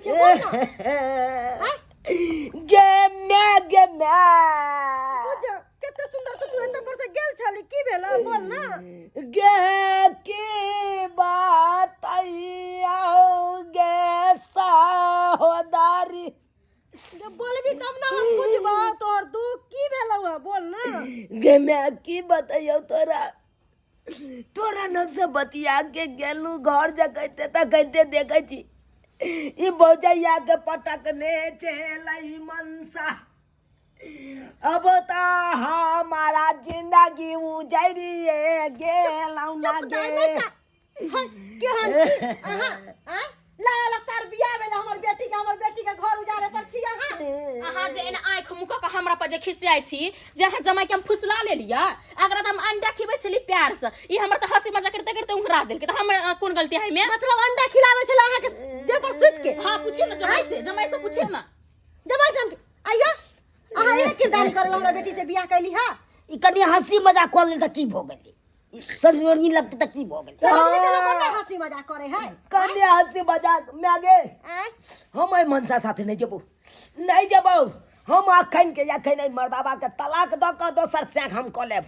छै बोल ना। आँय? गे my, गे my. बुझ कते सुंदर तऽ तू एते पर से गेल छली, की भेल बोल ना। गे की बात गे सहोदारी, जे बोलबी तब ना हम बुझबो तोहर दुख की भेलौ है, बोल ना। गे my, की बतैयौ तोरा? तोरा न से बतिया के गेलू घर जकैते तकैते देखै छी ई भौजैया के पटकने छेलै मनसा। अब त हमारा जिंदगी उजरिए गेलौ ना। चुप गे दाइ, नहि का हँ, केहन छी अहाँ? आँय, लाया लतार बियाह भेल हमर बेटी के, हमर बेटी के घर उजाड़े पर छी अहाँ। अहाँ जे एना आँखि मुँह कऽ कऽ हमरा पर जे खिसियाइ छी जे अहाँ जमाई के हम फुसला लेलियै, अगर तऽ हम अंडा खिबै छली प्यार से, ई हमर तऽ हंसी मजाक करते करते उहरा देलकै, तऽ हमर कोन गलती है में? मतलब अंडा खिलाबै छलै अहाँके देह पर सुति के? हाँ, पूछियो ना जमाई से, जमाई से पूछियो ना। जमाई से हम आइयो, अहाँ इहे किरदानी करल हमरा बेटी से बियाह कैली है? ई कनि हंसी मजाक कऽ लेल तऽ की भऽ गेलै? सजोनी लगतै तऽ की भऽ गेलै? सजोनी के लोग कोना हंसी मजाक करे है? कने हंसी मजाक my गे। आँय? हम एहि मनसा साथे नहि जेबौ, नहि जेबौ हम। अखन के अखन एहि मर्दाबा के तलाक दऽ कऽ दोसर सैख हम कऽ लेब।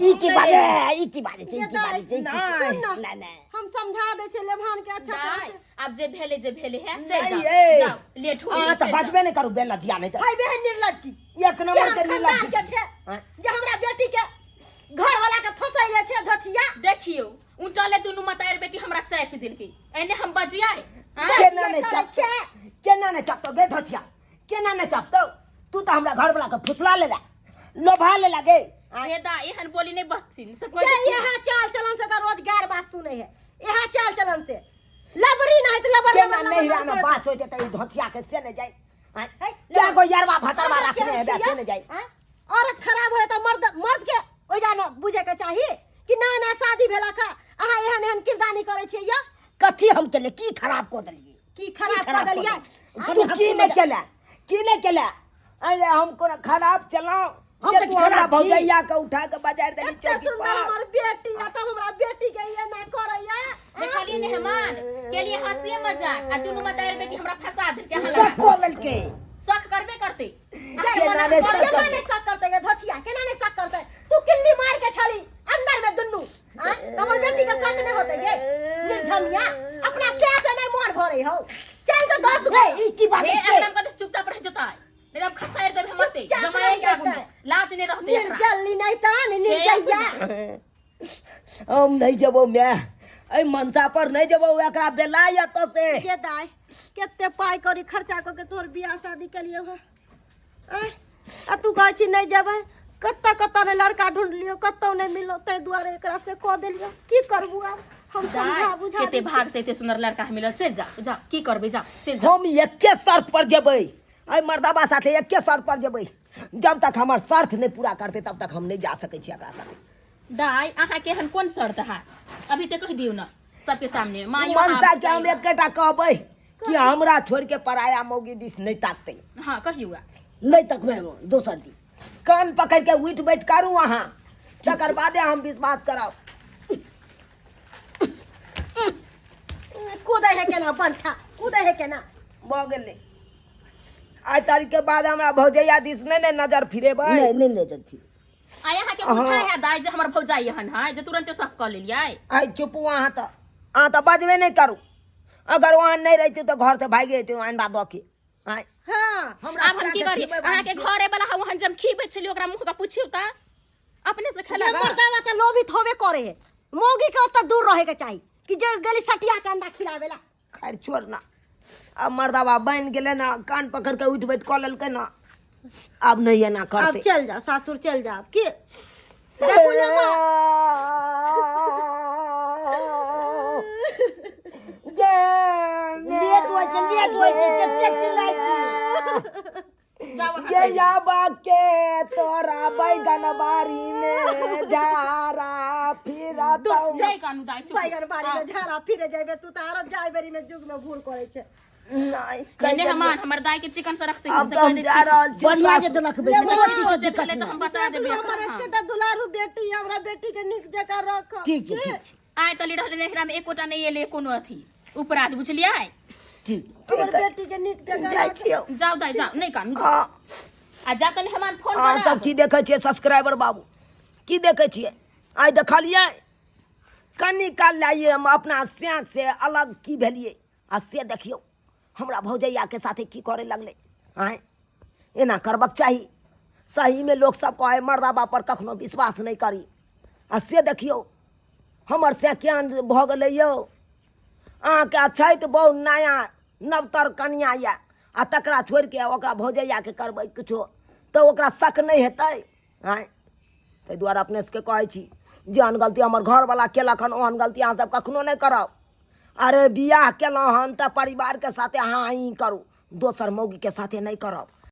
ई की बाजे, ई की बाजे छै, ई की बाजे छै, ई की? नहि। सुन ना। नहि नहि। हम समझा दै छियै लेभान के अच्छा तरह दाइ से। आब जे भेले जे भेले है, चल नहि जाओ। ये। जाओ, लेट हो अहाँ गेलै, तऽ चलि जाउ। बजबे नहि करू बेलजिया, नहि तऽ हाय बहन निर्लज्जी, एक नंबर के केहन निर्लज्ज खानदान के छै आँय? जे हमरा बेटी के घर वाला के फसैले छै धचिया। देखियौ उठले दुनू मतार बेटी हमरा चापि देलकै, एने हम बजियाए आँय? केना नहि करै चापतौ? छै। केना नहि चापतौ गे धचिया, केना नहि चापतौ? तू तऽ हमरा घरवला के फुसला लेला, लोभा लेला गे। आँय? हे दा, एहन बोली नहीं बकथिन से ये कोई। यहाँ चाल चलन से तऽ रोज गार बात सुनै है, यहाँ चाल चलन से लबरी नहीं तऽ लबर केना लबर नैहरा लबर में करत। बास हो जेतै ई धचिया के से नहि जाय। आँय? है, क्या गो यारवा भतरवा अहाँ रखने केहन हेबै छियै? से नहि जाय। आँय? औरत खराब होय तऽ मर्द, मर्द के ओइजा न बुझे के चाही कि ना ना शादी भेला का अहाँ एहन एहन किरदानी करै छियै यौ? कथी हम केलियै? की खराब कऽ देलियै? की खराब कऽ देलियै? तू की नहि केला, की नहि केला? अरे हम कोनो खराब चलाऊ हम जे तऽ तू हमरा खराब छी। भौजैया के उठा के बाजार देली एते चौकी सुंदर पर। हमर बेटी आ तब हमरा बेटी के एना करैया? देखलिए मेहमान के लिए हंसी मजाक आ दुनू मतार बेटी हमरा फंसा देलकै अहाँ सब लगा। कऽ देलकै। शक करबे करते। केना नहि शक केना करतै? नहि शक करतै गे धोछिया, केना नहि शक करतै? तू किल्ली मार के छली अंदर में दुनू, आँय? तऽ हमर बेटी के शक नहि होतै गे? निर्झमिया, अपना से से नहि मोन भरै हौ, चल तऽ 10 गो। ई की बात हे छै? एकरा कहते चुपचाप रह जतै, नहीं तो हम खचाइर देब हमर ते चुपचाप जमाए रहि के आगू में जेतै। लाज नहीं रहते एकरा। निर्जल्ली नहि तऽ ने निर्जैया। हम नहीं जेबौ my, एहि मनसा पर नहीं जेबौ, एकरा बेला एतऽ से। गे दाइ, कते पाइ कौड़ी खर्चा कऽ के तोहर बियाह शादी केलियौ हँ, आँय? आ तू कहै छी नहि जेबै। कतऽ कतऽ ने लड़का ढूँढलियौ, कतौ नहि मिललो, ताहि दुआरे एकरा से कऽ देलियौ। की करबू आब हम? दाइ, समझा बुझा केते दै छियै। भाग से एते सुंदर लड़का मिलल, चल जा जा, की करबै, जा चल जा। हम एके शर्त पर जेबै एहि मर्दाबा साथे, एके शर्त पर जेबै। जब तक हमर शर्त नहि पूरा करतै तब तक हम नहि जा सकै छी एकरा साथे। दाइ, अहाँ के एहन कोन शर्त है? अभी तऽ कहि दियौ ने सबके सामने माँ। मनसा के हम एकेटा कहबै कि हमरा छोड़ के पराया मौगी दिस नहि ताकतै। हाँ, कहियौ। नहि तकबै हम दोसर दिन। कान पकड़ के उठि बैठ करू अहाँ, तकर बादे हम विश्वास करब। कूदै है केना बंठा, कूदै है केना। भऽ गेलै, आइ तारीख के बाद हमरा भौजैया दिस नहि ने नजर फिरेबै। नहि नहि नहि जल्दी। आ अहाँ के बुझाय है दाइ जे हमर भौजाई एहन है जे तुरंते सब कऽ लेलियै? आइ चुपू अहाँ तऽ, अहाँ तऽ बजबे नहि करू। अगर वहाँ नहि रहितै तऽ घर से भागि जैतै अंडा दऽ के। आँय? हाँ। हमरा आब हम की साथे करी? खिबै अहाँ के बाली। घरे वाला वहन जब खीबै छलियै, ओकरा मुँह के पुछियौ तऽ अपने से ये खेलक। मर्दावा तऽ लोभित होबे करे है, मौगी के ओतऽ दूर रहे के चाही कि जे गली सटिया के अंडा खिलावेला। खैर छोड़ ना, अब मर्दाबा बनि गेलै ना, कान पकड़ के उठि बैठ कऽ लेलकै ना, आब नहि एना अब करतै। चल जा सासुर, चल जा। की देखू लेमा। लेट होइ छै, लेट होइ छै, कते चिल्लाइ छी? जाओ अहाँ ये से। याबा के तोरा बैगन बारी में झारा फिरतौ। नहि कानू दाइ, चुप। बैगन बाड़ी में झाड़ा फिरे जेबे तू तऽ आरो जाय बेरी में जुग में भूल करे छै। नहि नहि मेहमान, हमर दाइ के चिकन से रखते। अब तऽ हम जा रहल छी बढ़िया जे सासुर। रखबै। किछो जे भेलै तऽ हम बता देबै देखलू हमर एकरा, हाँ। एकेटा दुलारू बेटी, हमरा बेटी के नीक जकाँ रख। ठीक छै, ठीक छै। आइ तली रहलै नैहरा में एकोटा नहि एलै कोनो अथी उपराध, बुझलियै? ठीक। हमर बेटी के नीक जगह जाइ छियौ। जाउ दाइ जाउ, नहि कानू जाउ। हँ। आ जा तनी हमरा फोन अहाँ करब। सब की देखै छियै सब्सक्राइबर बाबू, की देखै छियै? आइ देखलियै कनि काल लाइए हम अपना स्याक से अलग की भेलियै, आ से देखियौ हमरा भौजैयाके साथे की करे लगलै। आँय, एना करबक चाही? सहीमे लोक सब कहै मर्दा बाप पर कखनो विश्वास नहि करी, आ से देखियौ हमर से केहन भऽ गेलै यौ। अहाँके अछैत बहु नया नवतर कनिया यऽ, आ तकरा छोड़िके ओकरा भौजैयाके करबै किछो तऽ ओकरा शक नहि हेतै? आँय, ताहि दुआरे अपने सबके कहै छी, जेहन गलती हमर घरवला केलक हन ओहन गलती अहाँ सब कखनो नहि करब। अरे बियाह केलहुँ हन तऽ परिवारके साथे अहाँ ई करू, दोसर मौगीके साथे नहि करब।